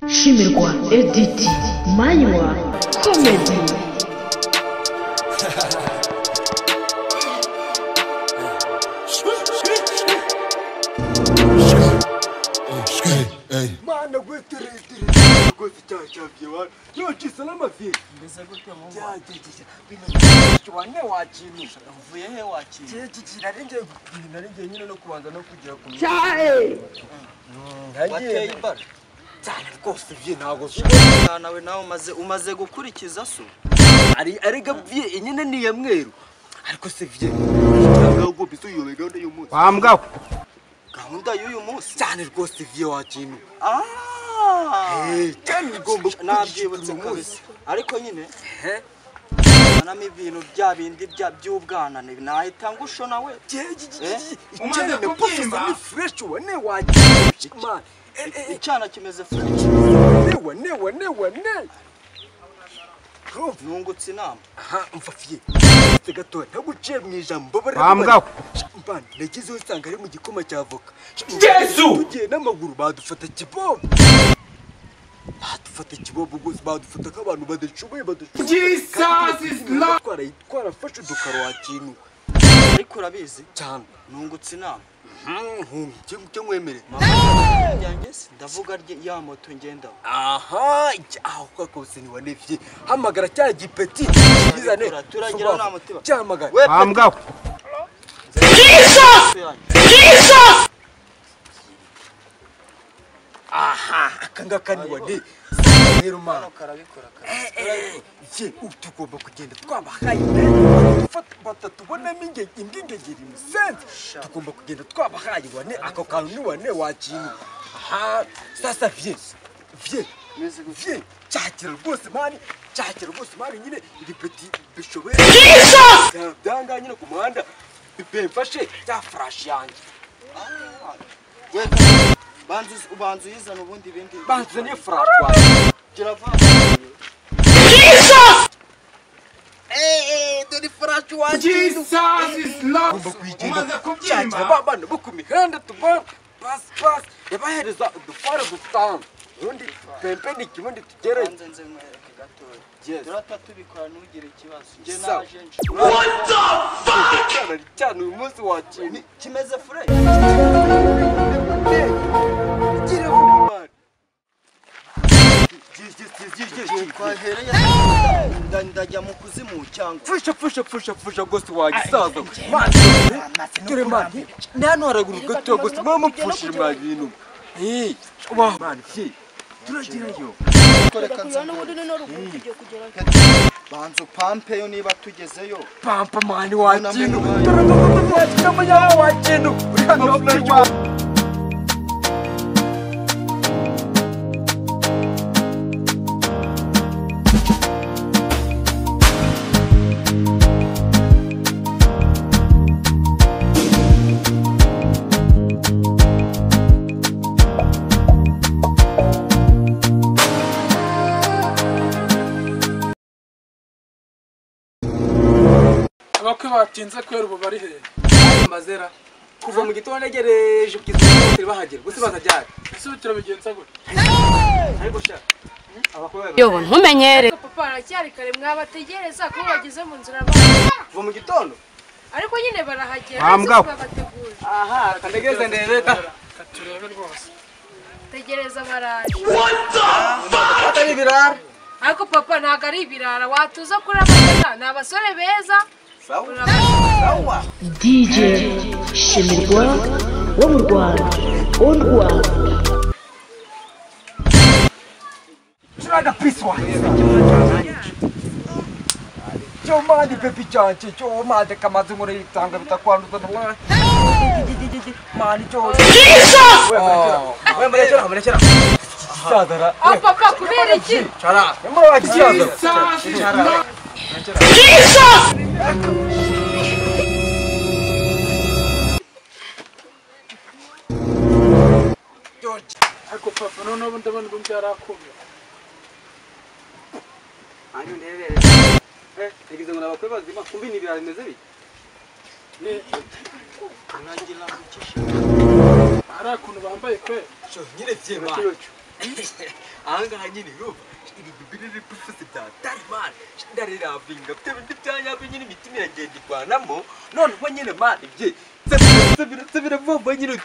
Shimirwa Edith Manywa Comedy. Mana gwetere rwose cyacavye yo cisalama vie mbese gute mu wane wakintu uvuye he wakintu narengeye nyine no kubanza no kugira ku cyae wateye imbara cyane rwose vie ntago nawe nawe umaze gukurikiza so ari arega vie nyine ni ya mweru ariko se vie ntabwo biso yobe gahunda y'umunsi wambwa gahunda y'uyu munsi cyane rwose vie wakintu cyane ugomba nabyibutse kabisa ariko nyine nami ibintu bya bindi by'ubwana nahita ngusho nawe umaze kubyimba ni fresh wane wakintu man icyana kimeze fresh wane nungutse inama aha mfafiye gato ntaguciye mu ijambo wambwa mbana nagezeho usanga ari mu gikoma cya voka Yesu tugiye n'amaguru badufata kibobo gusa badufata nk'abantu badashoboye Jesus is Lord twarafashe udukaro wa kintu ariko urabizi cyane nungutse inama cyo nkwemere yanjye ndavuga ya moto ngendaho aha aho kakose ni wanevye hamagara cya gipeti kizane turagira nta mutima cyamagara wambwa Jesus Jesus aha akangaka ni wane rero mana karabikora je tugomba kugenda twabahaye batatubonamo ingengeri musenze tugomba kugenda twabahaye wane ako kantu ni wane wakintu aha sasa vie vie cyakira rwose mani nyine iri peti bishoboye Jesus byanga nyine ku muhanda bimfashe cya flash yanjye banza uyizana ubundi bindi banza ni flash wanjye girava Jesus dore flash wanjye Jesus is Lord umaze kubyimba abana bo ku mihanda tubana pass yabahereza udufara dutanu ubundi pempeni ikibundi tugereye banza nze nkwereke gatoya Yes. durata tubikora ntugire ikibazo njye Sawa. naje nje What the fuck cyane cyane uyu munsi wakintu kimeze fresh twahereye ndajya mu kuzimu cyangwa pfusha gose wagisaza mani dore mani nano haraguru gato gose mama mupfushije mwa bintu wa mani turagerayo banza upampeyo niba tugezeyo pampa mani wakintu wakintu uri hano abakwe batinze kwera ubu bari he mazera kuva mu gitondo negereje kugeza bahagera gusa bazajyana ese turabigenza gute ariko sha abakwe Yo ntumenyere papa aracyari kare mwabategereza ko bageze mu nzira kuva mu gitondo ariko nyine barahagera Wambwa. babateguje aha kandegereza ndebe turebe rwose tegereza baraje atari ibirara ariko papa ntabwo ari ibirara watuza kuri abana ni abasore beza sawa DJ Shimirwa wo mu Rwanda on Rwanda Turaga peace wa cyo mandi pepi cyanje cyo mandi kamaze nkore itanga bitakwanduza na mani cyo Jesus we murekera sadara aho papa kubera iki cara nyamara wagisaza Jesus is Lord Jesus ariko papa noneho ubu ndabona ubu byarakumye anyu ndebere ngize ngo nabakwe bazima kumbi ni ibirara bimeze bite uragira ngo hari ukuntu bambaye kwe nyine vyema Ahangaha nyine urumva iri bibiri riri pufuse bya tarimani ndariravinga byo byanyabyo nyine imitima iragenda igwanamo noneho nyine mani bye sabira vuba nyine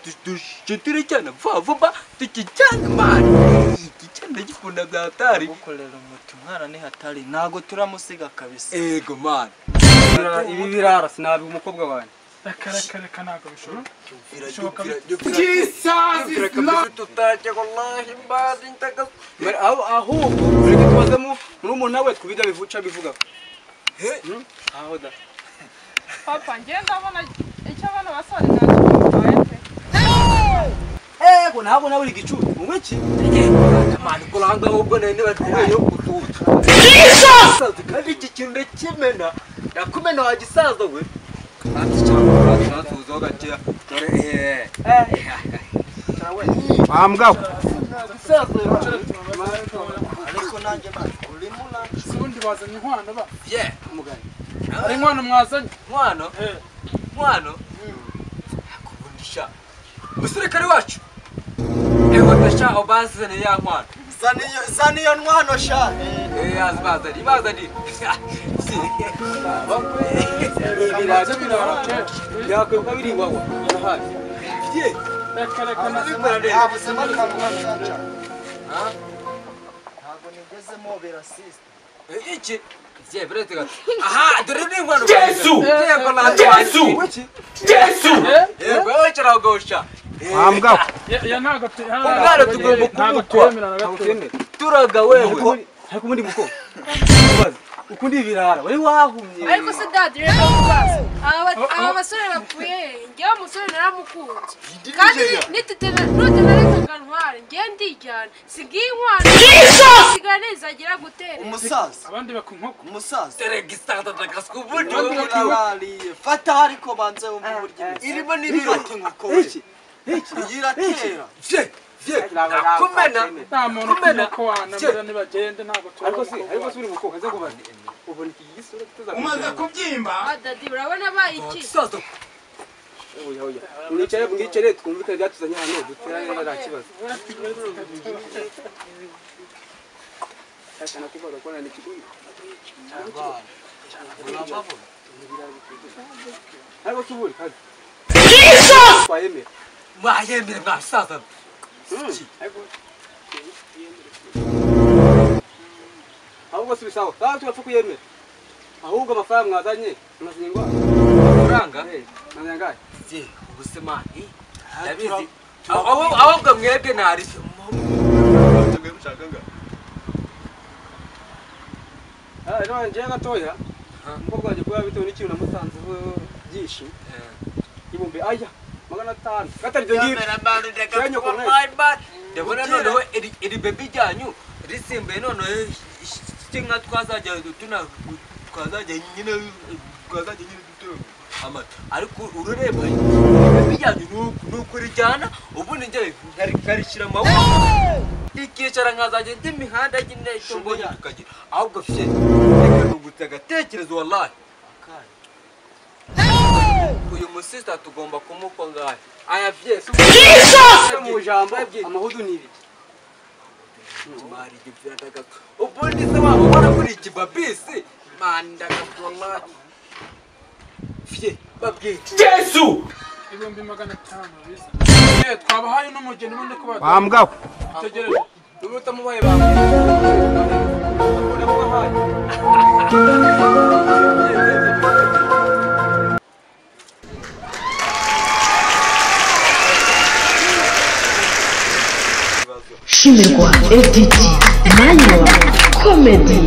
turekana vuba vuba tukijyana mani iki cyana gikunda bya tari gukorera umuti umwana ni hatari ntago turamusiga kabisa. Ego mani ibi birara sinabi umukobwa wanjye. Reka ntabwo bishoboka. Jesus is Lord. Ahubwo reka tubazemo murumuna we kubijya bivuca bivuga. Aho da. Papa ngiye ndabona icyo abana basore ntacyo batwaye pe. Ego ntabwo nawe uri igicucu. Umwe ki? Mani kuranga ahubwo nene batwaye kututa. Jesus! Kandi iki kintu ndakimena. Ndakumena wa gisaza we. Ariko nanjye urimo ubundi bazanye inkwano ba? Yeah. Hari inkwano mwazanye? Nkwano? Nkwano? Akubundisha. Umusirikare wacu. Eho ndashaka bazane ya nkwano. Zana iyo nkwano sha. Azibazani bazani. Yakwibuka biri iwawa nahaye. Reka Yabuzemo akantu gacaca. Ntabwo nigeze mobera sister. Iki? Je buretse gato. Aha, dore ni inkwano. Jesu! Jesu! Jesu! Yego, wowe caragosha. Wambwa. Ya ntabwo Umwana tugomba kumukwa. Turaga wewe. Ariko ubundi muko. Ukundi ibirara wari wahumye. Ariko se dad reka kubaza. Aba basore bapfuye, ngewe umusore naramukunze. Kandi nitutenareka ntware, ngewe ndijyana. Sigiye inkwano. Sigara nizagira guterera. Umusaza. Abandi bakunkoko. Umusaza. Terega ndakaswa ubundi. Urarariye. Fata ariko banze wumve uburyo imeze. Irimo n'ibiro. Inkoko we. Iki. Iratera. Je. Kumena. Nta muntu kunyoko wanamira nibagende ntabwo Ariko si, ariko si uri muko kaze kubaza. Ubona iki gisura kitaza. Umaze kubyimba. Dadi urabona baye iki? Gisaza. Oya oya. Mwicare mwicare twumvikane byatuzanye hano duterane nta kibazo. Cyane kubaza ko nani kigundi. Ariko tuburi kazi. Jesus! Twayemera. Mwayemera mwasaza. Ahubwo si bisawa. Sawa tugapfa kuyemera. Ahubwo amafaranga mwazanye mwazanye ngo amafaranga? Mwazanye angahe? Je, ubuse mani. Ndabizi. Ahubwo mwebwe ntari. Ah, rero ngiye gatoya. Umukobwa wanjye kuba bitewe n'ikintu namusanze byinshi. Ibumbe aya 500. Gatari ibyo ngibyo. Ndabona noneho iri baby ryanyu risimbuye noneho inka twazajya tuna twazajya nyine dutera amata. Ariko urureba baby ryanyu nuko rijyana ubundi njye nkarishyira amaboko ikicara nkazajya ndi imihanda nyine icyo mbonye tukagira. Ahubwo fye reka nungutse agatekerezo wallahi. Uyu musista tugomba kumukwa ngahe? Aya vye. Jesus! Mu jambo amahudu ni ibiki. Mari gifyataga. Ubundi se waba ubona kuri iki babisi? Manda wallahi. Fye babwiye. Jesu! 500,000 biza. Twabahaye n'umugeni ubundi ko Wambwa. bategereje. N'ubu utamubaye bambwa. Shimirwa FDT Manual Comedy.